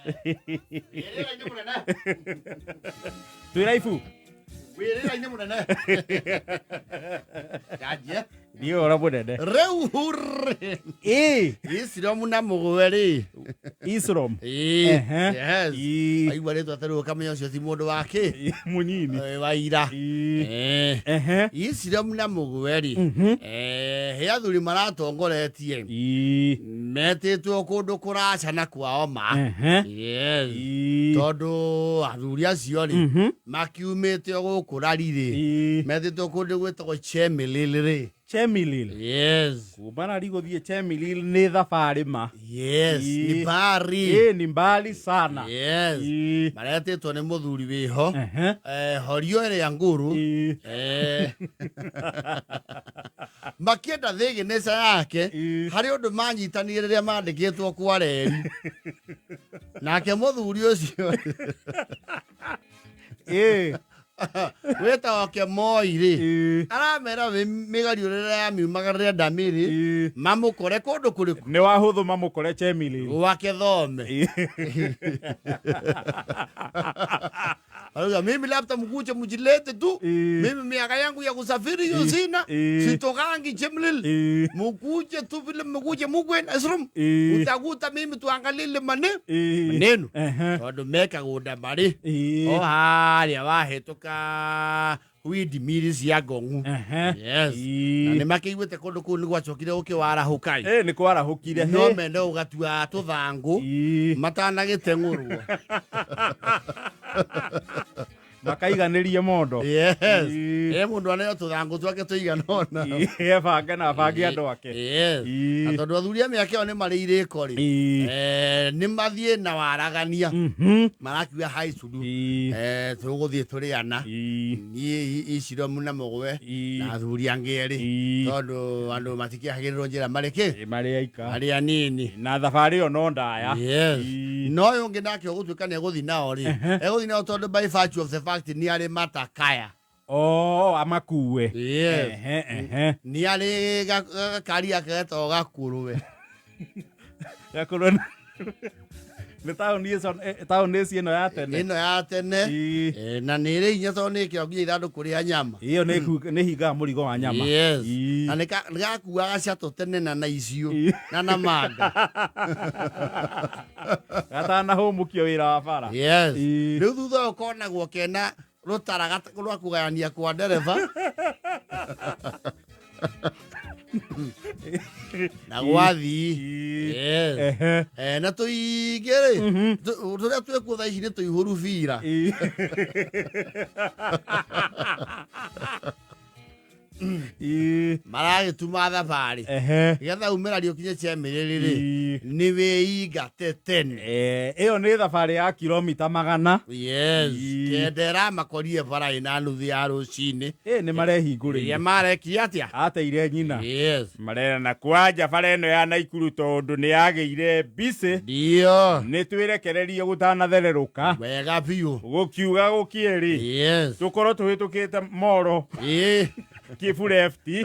Wĩrĩra-inĩ mũnene. Twĩ raibu. Wĩrĩra-inĩ mũnene. Njanjie. Nĩ ũhoro mũnene. Rĩu rĩ. Ĩĩ. Isiramu na mũgwe rĩ. Islam. Ĩĩ. Ehe. Yes. Ĩĩ. Aigua rĩtwa ta rĩu ũkamenya ũcio ti mũndũ wa kĩ. Mũnyini. Eh, wa ira. Ĩĩ. Eh. Ehe. Isiramu na mũgwe rĩ. Eh, he athuri maratongoretie. Ĩĩ. Metĩtwo kũndũ kũraca na kwao ma. Ehe. Yes. Ĩĩ. Tondũ athuri acio rĩ makiumĩte o gũkũ rari rĩ Ĩĩ. metĩtwo kũndũ gwĩtagwo Chemelil rĩ. Chemilil. Yes. Kuma rari gũthiĩ Chemilil nĩ thabarĩ ma. Yes. Ĩĩ. Ni mbari. Ĩĩ ni mbali sana. Yes. Ĩĩ. Maretĩtwo nĩ mũthuri wĩho. Ehe. Eh, horio ĩrĩa ngũrũ. Ĩĩ. Eh. Makĩenda thĩgĩnĩca yake Ĩĩ. harĩ ũndũ manyitanire rĩrĩa mandĩkĩtwo kwa reri. Nake mũthuri ũcio Ĩĩ. wĩtagwo Kemoi rĩ Ĩĩ. aramera mĩgario rĩrĩa yamiumaga rĩrĩa ndamĩrĩ Ĩĩ. mamũkore kũndũ kũrĩkũ Nĩ wahũthũ mamũkore Chemilil. gwake thome. Arauga mimi labda mkuje mjilete tu. Ĩĩ. Mimi miaka yangu ya kusafiri hiyo sina. Ĩĩ. Sitokangi Chemlil. Ĩĩ. Mukuje tu vile mkuje mukwe na Esrom. Ĩĩ. Utakuta mimi tuangalile mane. Ĩĩ. Maneno. Ehe. Tondu mekagunda mari. Ĩĩ. O haria wahĩtũka windimiri cia ngong'u. Ehe. Yes. Ĩĩ. Na nĩmakĩiguĩte kũndũ kũu nĩ gwacokire gũkĩwarahũka. Ĩĩ nĩ kwarahũkire. No mende gũgatua tũthangũ Ĩĩ. matanagĩteng'ũrwo. Makaiganĩrie mondo. Yes. Ĩĩ. Ĩ mũndũ aneo tũthangũ twake tũigana ũna. Ĩĩ, Ebange na abange andũ ake. Yes. Ĩĩ. Na tondũ athuri a mĩaka ĩyo nĩ marĩ irĩko rĩ. Ĩĩ. Eh, nĩ mathiĩ na waragania Mhm. marakiuga haicuru Ĩĩ. Eh, tũgũthiĩ tũrĩ ana Ĩĩ. niĩ iciromu na mũgwe Ĩĩ. na athuri angĩ erĩ Ĩĩ. tondũ andũ matikĩagĩrĩrwo njĩra marĩ kĩ Ĩĩ, marĩ aika. marĩ anini. Na thabarĩ ĩyo no ndaya. Yes. Ĩĩ. No ũyũ ũngĩ nake ũgũtuĩka nĩ egũthiĩ nao rĩ egũthiĩ nao tondũ by virtue of the fact nĩ arĩ matakaya. Oh, amakue. Yes. Ehe, ehe. Nĩ arĩ gakari gake getagwo gakũrũwe. Gakorwo nĩ taũni ĩco taũni ĩci ĩno ya tene. Ĩno ya tene. Ĩĩ. Eh, na nĩ ĩrĩ hinya tondũ nĩ ĩkĩragwo nginya ithandũkũ rĩa nyama. Ĩyo nĩ hingaga mũrigo wa nyama. Yes. Ĩĩ. Na nĩ gakuaga catũ tene na na icio Ĩĩ. na na manga. Gatanahũmũkio wĩra wa bara. Yes. Ĩĩ. Rĩu thutha ũyũ konagwo kena rũtara rwa kũgayania kwa ndereba na gwathii. Ĩĩ. Yes. Ehe. Eh, na tũingĩ rĩ tũrĩa twĩkuo thaa ici nĩ tũihũru bira. Ĩĩ. Ĩĩ. Maragĩtuma thabarĩ Ehe. nĩgetha umĩra ũkinye Chemelil rĩ Ĩĩ. nĩ wĩingate tene. Eh, ĩyo nĩ thabarĩ ya kilomita magana. Yes. Ĩĩ. Kenda ĩramakorire bara ĩna nuthu ya rũcinĩ. Ĩ nĩ Iria marehingũrĩire. marekire atĩa? Ateire nyina. Yes. Marerana kwanja bara ĩno ya Naikuru tondũ nĩ yagĩire mbicĩ. Ndio. Nĩ twĩrekererie gũtanathererũka. Wega biũ. Gũkiuga gũkiĩ rĩ. Yes. Tũkorwo tũhĩtũkĩte moro Ĩĩ. Kibu lefti.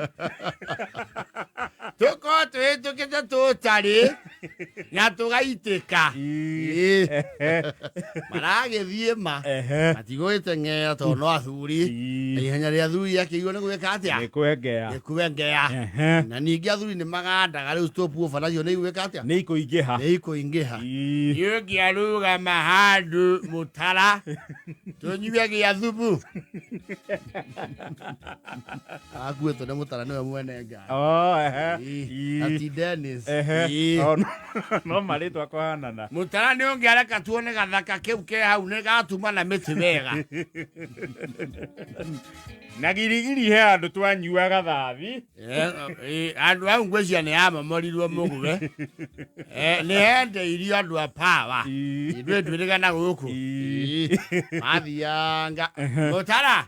Tũkorwo tũhĩtũkĩte tũtarĩ na tũgaitĩka. Ĩĩ. Maragĩthiĩ ma. Ehe. Matigũgĩteng'era tondũ no athuri. Ĩĩ. Na ihenya rĩa athuri akĩigua nĩ gwĩka atĩa? Nĩ kwengea. Nĩ kwengea. Ehe. Na ningĩ athuri nĩ magandaga rĩu stop over nacio nĩ igwĩka atĩa? Nĩ ikũingĩha. Nĩ ikũingĩha. Ĩĩ. Ũngĩarũgama handũ mũtara tũnyue gĩa thubu. Akuĩtwo nĩ mũtara nĩwe mwene ngari. Oh, ehe. Ĩĩ. Ĩĩ. Na ti Dennis. Ehe. Ĩĩ. Oh, no marĩtwa kũhanana. Mũtara nĩ ũngĩareka tuone gathaka kĩu ke hau nĩ gatuma na mĩtĩ wega. Na girigiri he handũ twanyuaga thathi. Eh, eh, andũ au ngwĩciria nĩ yamomorirwo mũgwe. Eh, nĩ hendeirio andũ a power. Ĩĩ. Ithuĩ twĩrĩga na gũkũ. Ĩĩ. Ĩĩ. Mathianga. Mũtara.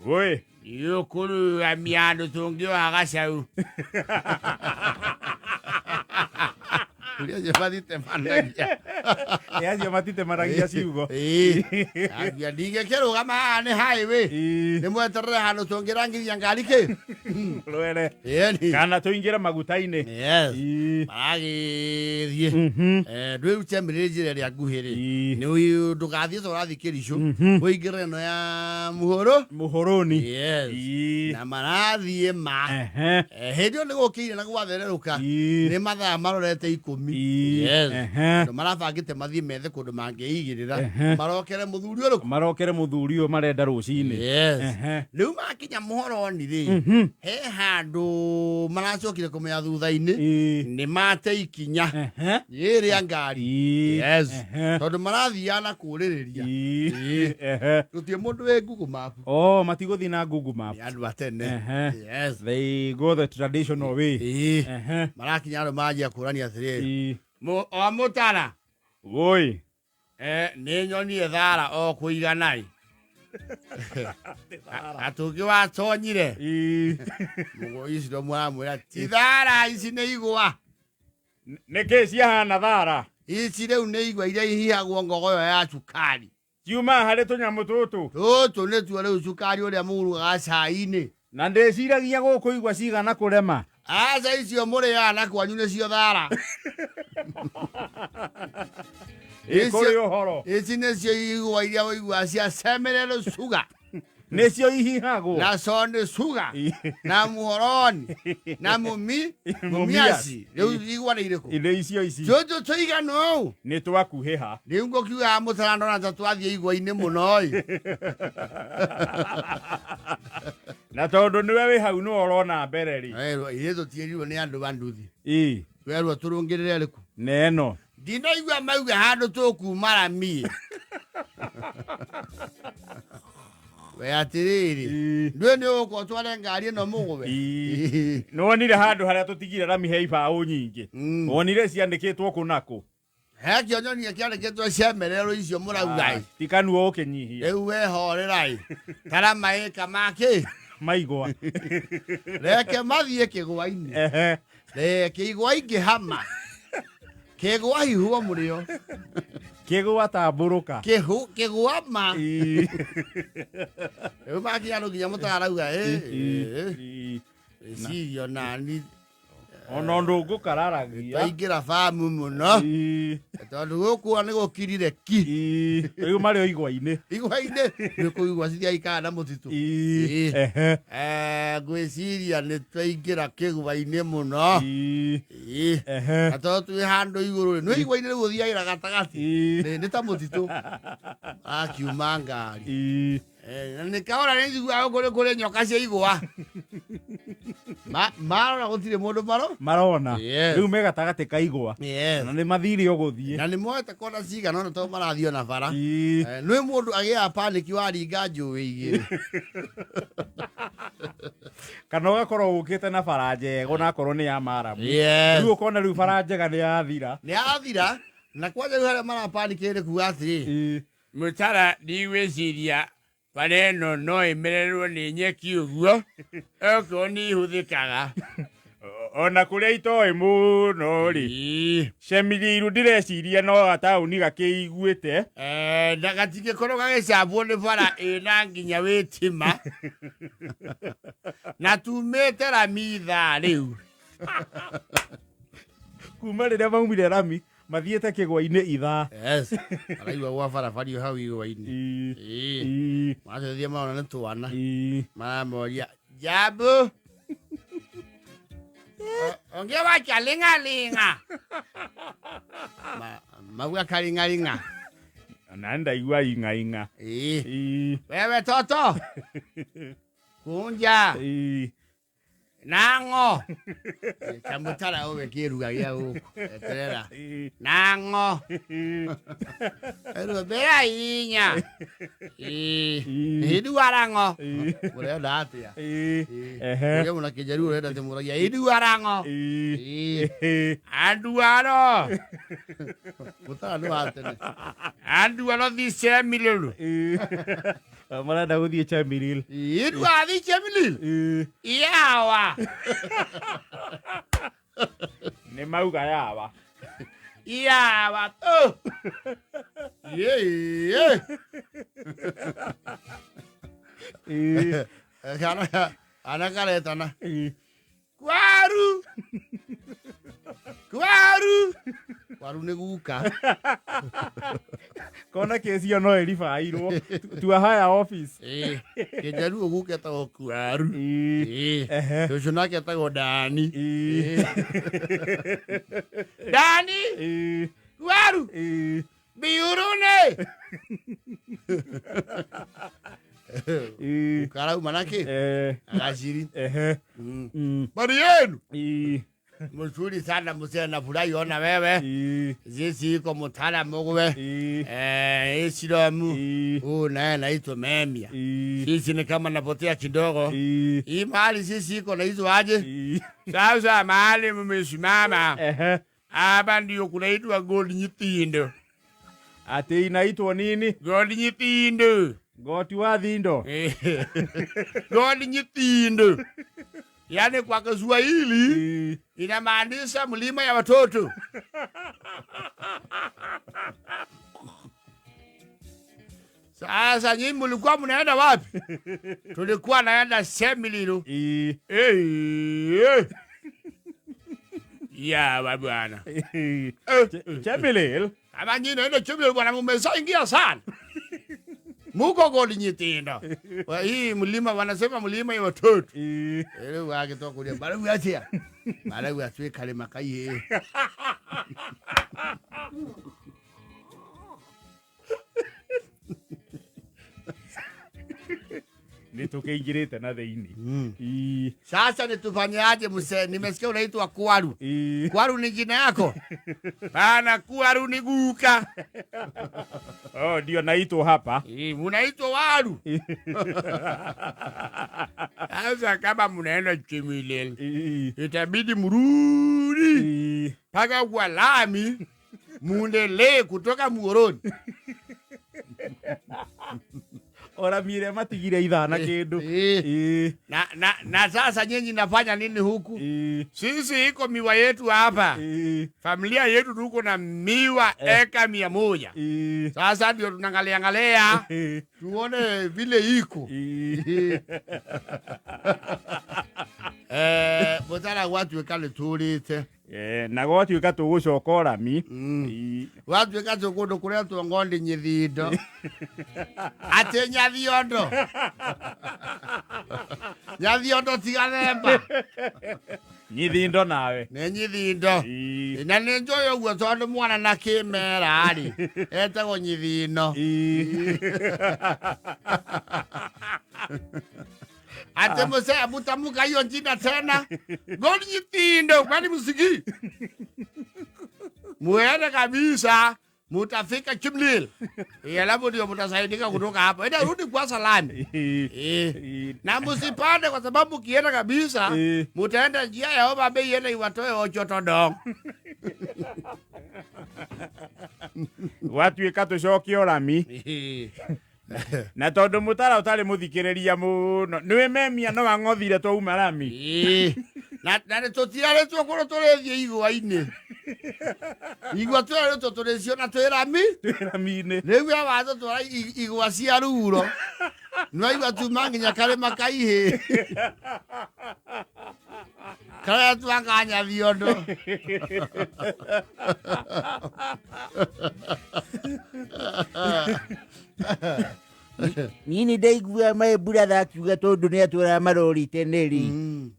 Woi. Nĩũkũrũgamia andũ tũngĩoha gacau. Athuri acio matitemanagia. Ĩ acio matitemanagia ciugo. Ĩĩ. Ambia ndingĩkĩrũgama haha nĩ highway. Ĩ. Nĩ mweterere handũ tũngĩrangithia ngari kĩ. Rwere. Ĩni. Kana tũingĩre maguta-inĩ. Yes. Ĩ. Maragĩthiĩ. Mhm. Ndwĩ Chemelil njĩra ĩrĩa nguhĩ rĩ. Ĩ. Nĩ ndũgathiĩ ta ũrathiĩ Kĩricũ. Ũingĩre ĩno ya Muhũrũ. Mũhũrũni. Yes. Ĩ. Na marathiĩ ma. Ehe. Hĩndĩ ĩyo nĩ gũkĩire na gwathererũka. Ĩ. Nĩ mathaa marorete 10. Ĩ. Yes. Ehe. Andũ marabangĩte mathiĩ methe kũndũ mangĩigĩrĩra. Ehe. Marokere mũthuri ũrĩkũ? Marokere mũthuri ũyũ marenda rũcinĩ. Yes. Ehe. Rĩu makinya mũhoroni rĩ, he handũ maracokire kũmenya thutha-inĩ Ĩ. nĩ mate ikinya Ehe. rĩrĩa ngari. Ĩ. Yes. Ehe. Tondũ marathiaga na kũrĩrĩria. Ĩ. Ĩ. Ehe. Gũtirĩ mũndũ wĩ Google Map. Oh, matigũthiĩ na Google Maps. Nĩ andũ a tene. Ehe. Yes. They go the traditional way. Ĩ. Ehe. Marakinya andũ manjia kũrania atĩrĩrĩ. Ĩ. O mũtara. Woi. Nĩ nyonire thara o kũiganai. Atũngĩ watonyire. Ĩ. Mũgũri ũcio mũramwĩra ti thara ici nĩ igwa. Nĩkĩ ciahana thara? Ici rĩu nĩ igwa iria ihihagwo ngogoyo ya cukari. Ciuma harĩ tũnyamũ tũtũ. Tũtũ nĩtuo rĩu cukari ũrĩa mũrugaga cai-inĩ. Na ndĩciragia gũkũ igwa cigana kũrema. Aca icio mũrĩaga na kwanyu nĩcio thara. Ĩ kũrĩ ũhoro. Ici nĩcio igwa iria ũiguaga cia Semerero sugar Nĩcio ihihagwo. na Sonde sugar Ĩ. na Muhoroni na Mumiasi. Rĩu igwa nĩ irĩkũ? Nĩ icio ici. Tũtũ tũigana ũũ. Nĩ twakuhĩha. Rĩu ngũkiugaga mũtara ndona ta twathiĩ igwa-inĩ mũno ĩ. Na tondũ nĩwe wĩ hau nĩwe ũrona mbere rĩ. Werwo ithuĩ tũtiĩrirwo nĩ andũ a nduthi. Ĩ. Werwo tũrũngĩrĩre rĩkũ? Neno. Ndinaigua mauga handũ tũkuma rami. We atĩrĩrĩ. Ĩ. Ndũĩ nĩ ũgũka ũtware ngari ĩno mũgũbe. Ĩ. Nĩwonire handũ harĩa tũtigire rami he ibaũ nyingĩ. Wonire ciandĩkĩtwo kũ na kũ. He kĩonyonia kĩandĩkĩtwo cemerero icio mũrauga ĩ. Ti kanua ũkĩnyihia. Rĩu wehorera ĩ. Tara maĩka makĩ. Maigwa. Reke mathiĩ kĩgwa-inĩ. Ehe. Reke igwa ingĩhama. Kĩgwa hihuo mũrĩo. Kĩgwa tambũrũka. Kĩgwa ma. Ĩ. Rĩu makinya no nginya mũtarauga ĩ. Ĩ. Ĩcirio nani Ona ũndũ ngũkararagia. twaingĩra bamu mũno Ĩ. tondũ gũkũ nĩ gũkirire ki. Ĩ. Rĩu marĩ o igwa-inĩ. Igwa-inĩ nĩ kũigua cithiaga na mũtitũ. Ĩ. Ĩ. Ehe. Ngwĩciria nĩ twaingĩra kĩgwa-inĩ mũno. Ĩ. Ĩ. Ehe. Na tondũ twĩ handũ igũrũ rĩ, nĩ igwa-inĩ rĩu ũthiagĩra gatagatĩ. Ĩ. Nĩ ta mũtitũ. Akiuma ngari. Ĩ. Na nĩ kahora nĩ njiguaga gũkũ nĩ kũrĩ nyoka cia igwa. Marora gũtirĩ mũndũ maro. Marona. Yes. Rĩu me gatagatĩ ka igwa. Yes. Na nĩ mathire o gũthiĩ. Na nĩ moete kona cigana ũna tondũ marathiĩ ona bara. Ĩ. Nĩ mũndũ agĩaga paniki waringa njũĩ igĩrĩ. Kana ũgakorwo ũkĩte na bara njega onakorwo nĩ ya maramu. Yes. Rĩu ũkona rĩu bara njega nĩ yathira. Nĩ yathira na kwanja rĩu harĩa marapanikĩrĩ nĩ kuga atĩrĩ. Ĩ. Mũtara ndigwĩciria bara ĩno no ĩmererwo nĩ nyeki ũguo okorwo nĩ ihũthĩkaga. Ona kũrĩa itoĩ mũno rĩ. Ĩ. Cemiriru ndĩreciria no gataũni gakĩiguĩte. Na gatingĩkorwo gagĩcambwo nĩ bara ĩna nginya wĩtima na tumĩte rami ithaa rĩu. Kuma rĩrĩa maumire rami mathiĩte kĩgwa-inĩ ithaa. Yes. Araigua gwa barabara hau igwa-inĩ. Ĩ. Ĩ. Ĩ. Maratũthia marona nĩ twana. Ĩ. Maramoria jambo. Ongea wacha linga linga. Mauga kalinga linga. Na ndaigua ing'aing'a. Ĩ. Ĩ. Wewe toto. Kunja. Ĩ. Nang'o. Kamũtara ũwe kĩruga gĩa gũkũ. Eterera. Ĩ. Nang'o. Erwo bea inya. Ĩ. Iduarang'o. Ĩ. Ũrenda atĩa? Ĩ. Ehe. Ũrĩa mũna kĩnjaruo ũrenda atĩ mũragia iduarang'o. Ĩ. Ĩ. Ĩ. Anduaro. Mũtara nĩ wa tene. Anduaro thi Chemilil. Ĩ. Marenda gũthiĩ Chemelil. Idwa thi Chemilil. Ĩ. Yawa. Nĩ mauga yawa. Yawa to. Ye. Ĩĩ. Kana ana karetana. Ĩĩ. Kwaru. Kwaru. Kwaru nĩ guka. Kona kesi ĩyo no ĩribairwo tua haya office. Ĩĩ. Kĩnjaruo guka etagwo Kwaru. Ĩĩ. Ĩĩ. Ehe. Cũcũ nake etagwo Dani. Ĩĩ. Dani. Ĩĩ. Kwaru. Ĩĩ. Biurune. Ĩĩ. Karauma nake. Eh. Agaciri. Ehe. Mm. Mm. Bari yenu. Ĩĩ. Mzuri sana mzee, nafurahi ona wewe. Ĩĩ. Sisi iko mtaalamu wewe. Ĩĩ. Eh, Islamu. Ĩĩ. Huu naye anaitwa Memia. Ĩĩ. Sisi ni kama napotea kidogo. Ĩĩ. Hii mahali sisi iko na hizo aje. Ĩĩ. Sasa mahali mmesimama Ehe. hapa ndio kunaitwa Gold Nyithindo. Atĩ inaitwo nini? Gold Nyithindo. Goti wa thindo. Gold Nyithindo. Yaani kwa Kiswahili Ĩĩ. inamaanisha mlima ya watoto. Sasa nyinyi mlikuwa mnaenda wapi? Tulikuwa naenda Semililo. Ĩĩ. Eh. Ya bwana. Ĩĩ. Eh, Chemilil. Kama nyinyi naenda Chemililo bwana, mmeshaingia sana. Muko Goli Nyithindo. Wa hii mlima wanasema mlima ya watoto. Ĩĩ. Rĩu agĩtoka kũrĩa barau atĩa barau atuĩka rĩma kaihĩ Nĩ tũkĩingĩrĩte na thĩinĩ. Ĩĩ. Sasa nitufanyaje mzee? Nimesikia unaitwa Kwaru. Ĩĩ. Kwaru ni jina yako? Pana, Kwaru ni guka. Oh, ndio naitwo hapa. Eh, Unaitwa Waru. Sasa kama mnaenda Chemilel, Ĩĩ. itabidi mrudi Ĩĩ. mpaka kwa lami muendelee kutoka Muhoroni. Oramire matigire ithaa na kĩndũ. Eh. Ĩĩ. Na sasa nyinyi nafanya nini huku? Ĩĩ. Sisi iko miwa yetu hapa. Ĩĩ. Familia yetu tuko na miwa eka 100. Ĩĩ. Sasa ndio tunaangalia angalia Ĩĩ. tuone vile iko. Ĩĩ. Eh, mutara gwatuĩka nĩ tũrĩte. Eh, na gwatuĩka tũgũcoka ũrami. Ĩĩ. Gwatuĩka tũ kũndũ kũrĩa two ngondi nyithindo. Atĩ nyathiondo. Nyathiondo tiga themba. Nyithindo nawe. Nĩ nyithindo. Ĩĩ. Na nĩ njũĩ ũguo tondũ mwana na kĩmera rĩ etagwo nyithino. Ĩĩ. Ate mzee amutamuka hiyo jina tena. Goli nyithindo kwani msikii? Muende kabisa mutafika Chimlil. Alafu ndio mtasaidika kutoka hapo. Enda rudi kwa salami. Ĩĩ. Eh. Ĩĩ. Na msipande kwa sababu kienda kabisa Eh. mutaenda njia ya Homa Bay iende iwatoe Ochoto dong. Gwatuĩka tũcoke ũrami. Na tondũ mũtara ũtarĩ mũthikĩrĩria mũno nĩwe memia no ang'othire twauma rami. Eh. Na nĩ tũtiarĩtwo kũrĩa tũrĩthiĩ igwa-inĩ. Igwa twerĩtwo tũrĩciona twĩ rami. Twĩ rami-inĩ. Rĩu we watũtwara igwa cia ruro nĩwaigua tuma nginya karĩma kaihĩ karĩa twaka Nyathiondo. Niĩ nĩ ndaigua my brother akiuga tondũ nĩ atwaraga marori tene rĩ,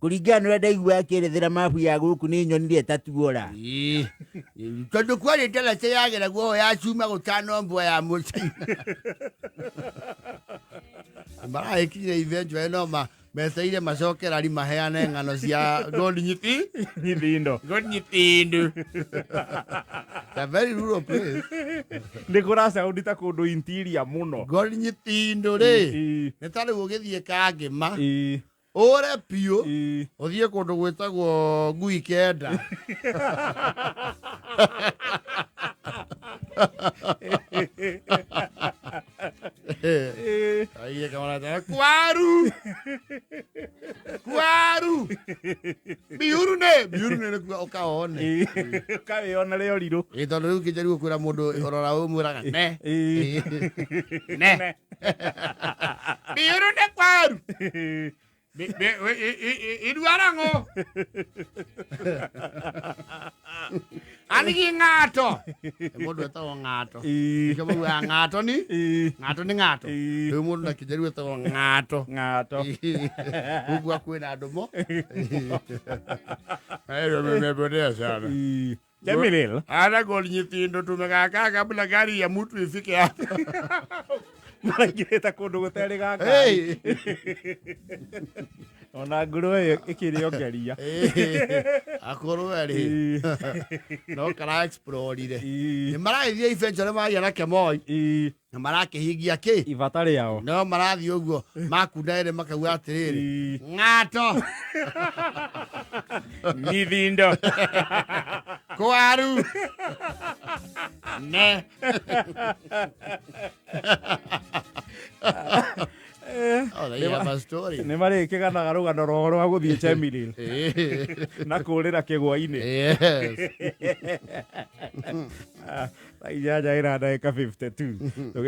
kũringana na ũrĩa ndaigua akĩerethera mabu ya gũkũ nĩ nyonire ta tuora. Ĩĩ. Tondũ kwarĩ ndaraca yageragwo ho ya cuma gũtano mbwa ya mũcaina maragĩkinyire eventually no meteire macoke rari maheane ng'ano cia Gold Nyithi Nyithindo. Gold Nyithindo. A very rural place. Nĩ kũracaundi ta kũndũ interior mũno. Gold Nyithindo rĩ Ĩĩ. nĩ ta rĩu ũgĩthiĩ Kangĩma Ĩĩ. ũre biũ Ĩĩ. ũthiĩ kũndũ gwĩtagwo ngui kenda. Ĩĩ. Aiye kamarata kwaru kwaru biuru ne biuru ne nĩ kuga ũkaone. Ũkawĩona rĩ ũrirũ. Ĩ tondũ rĩu kĩnjaruo kwĩra mũndũ ũrora ũmwĩraga ne. Ne. Biru ne kwaru. Idwaro ang'o? An gi ng'ato. Mũndũ etagwo ng'ato. Nĩkĩo maugaga ng'ato ni ng'ato nĩ ng'ato. Rĩu mũndũ na kĩnjaruo etagwo ng'ato. Ng'ato. Ũguo kwĩna andũ mo. Nimepotea sana. Chemelil. Hata gol nyithindo tumekaa kaa kabla gari ya mtu ifike hapa. Maraingĩrĩte kũndũ gũtarĩ ga ngari. Hey! Ona ngũrwe ĩyo ĩkĩrĩ ongeria. Akorwo rĩ no kara explorire. Nĩ maragĩthiĩ eventually magĩa na Kemoi na marakĩhingia kĩ Ibata rĩao. no marathiĩ ũguo makunda ĩrĩ makauga atĩrĩrĩ ng'ato Nyithindo. kwaru ne. Oh, they have a story. Nĩ marĩkĩganaga rũgano rwao rwa gũthiĩ Chemelil na kũrĩra kĩgwa-inĩ. Yes. Thaa 8 ĩra ndagĩka 52. Tũgĩ-